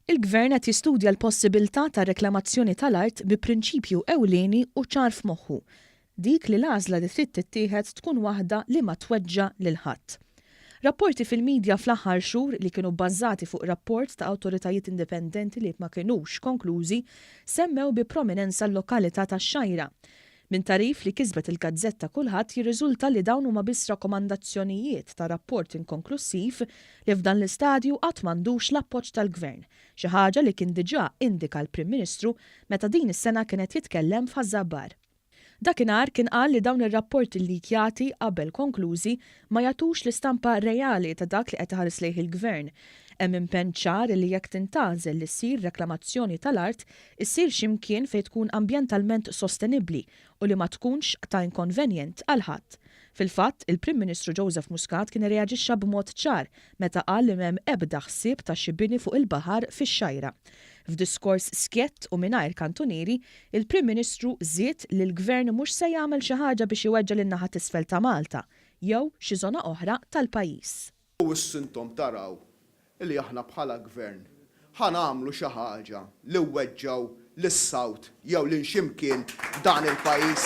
Il-Gvern qed jistudja l-possibiltà ta' reklamazzjoni tal-art bi prinċipju ewlieni u ċar f'moħħu, dik li l-għażla li trid tittieħed tkun waħda li ma tweġġa' lil ħadd. Rapporti fil-midja fl-aħħar xhur li kienu bbażati fuq rapport ta' awtoritajiet indipendenti li ma kinux konklużi semmew bi prominenza l-lokalità tax-Xgħajra. Minn tagħrif li kisbet il-gazzetta Kulħadd jirriżulta li dawn huma biss rakkomandazzjonijiet ta' rapport inkonklussiv li f'dan l-istadju għad m'għandux l-appoġġ tal-Gvern, xi ħaġa li kien diġà indika l-Prim Ministru meta din is-sena kien qed jitkellem f'Ħaż-Żabbar. Dakinhar kien qal li dawn ir-rapporti llikjati qabel konklużi ma jagħtux l-istampa reali ta' dak li qed iħares lejh il-Gvern. Hemm impenn ċar li jekk tintgħażel li ssir reklamazzjoni tal-art, issir xi mkien fejn tkun ambjentalment sostenibbli u li ma tkunx ta' inkonvenjent għal ħadd. Fil-fatt, il-Prim Ministru Joseph Muscat kien irreaġixxa b'mod ċar meta qal li m'hemm ebda ħsieb ta' xi bini fuq il-baħar fix-Xgħajra. F'diskors skjett u mingħajr kantunieri, il-Prim Ministru żied li l-Gvern mhux se jagħmel xi ħaġa biex iweġġa' lin-naħa t'isfel ta' Malta jew xi żona oħra tal-pajjiż. U issa intom taraw li aħna bħala Gvern ħa nagħmlu xi ħaġa li weġġgħu lis-South jew lil xi mkien f'dan il-pajjiż.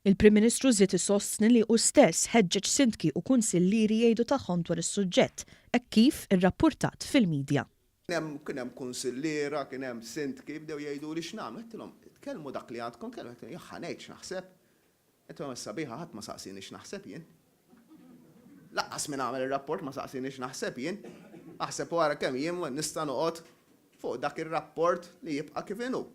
Il-Prim Ministru żied isostni li hu stess ħeġġeġ sindki u kunsillieri jgħidu tagħhom dwar is-suġġett hekk kif irrappurtat fil-midja. Kien hemm kunsilliera, kien hemm sindki bdew jgħiduli x'nagħmlu. Għedtilhom, tkellmu dak li għandkom, tkellmu. Għedtilhom, ħa ngħid x'naħseb. Għedtilhom is-sabiħa ħadd ma saqsieni x'naħseb jien. Lanqas min għamel ir-rapport ma saqsieni x'naħseb jien. Aħseb u ara kemm jien nista' noqgħod fuq dak ir-rapport li jibqa' kif inhu.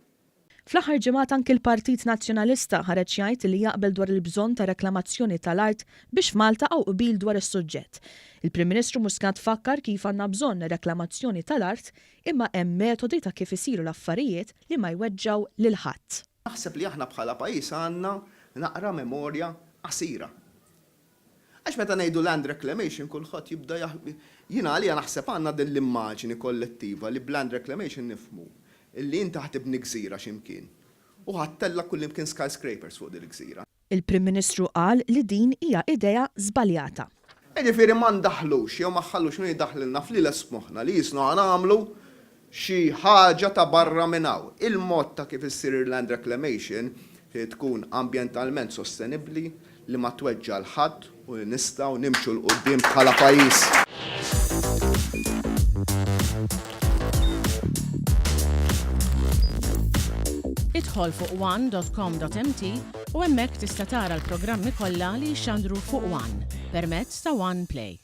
Fl-aħħar ġimgħat anki l-Partit Nazzjonalista ħareġ jgħid li jaqbel dwar il-bżonn ta' reklamazzjoni tal-art biex f'Malta hawn qbil dwar is-suġġett. Il-Prim Ministru Muscat fakkar kif għandna bżonn reklamazzjoni tal-art imma hemm metodi ta' kif isiru l-affarijiet li ma jweġġgħu lil ħadd. Naħseb li aħna bħala pajjiż għandna naqra memorja qasira. Għax meta ngħidu land reclamation kulħadd jibda Jiena għalija naħseb għandna din l-immaġini kollettiva li b'land reclamation nifhmu illi inti ħa tibni gżira xi mkien u ħa ttella' kullimkien skyscrapers fuq din il-gżira. Il-Prim Ministru qal li din hija idea żbaljata. Jiġifieri ma ndaħħlux jew ma ħallux min idaħħlilna fl-iles f'moħħna li jisnu ħa nagħmlu xi ħaġa ta' barra minn hawn. Il-mod ta' kif issir il-land reclamation trid tkun ambjentalment sostenibbli, li ma tweġġa' 'l ħadd u li nistgħu nimxu 'l quddiem bħala pajjiż. Idħol fuq one dot com dot mt u hemmhekk tista' tara l-programmi kollha li jixxandru fuq one permezz ta' One Play.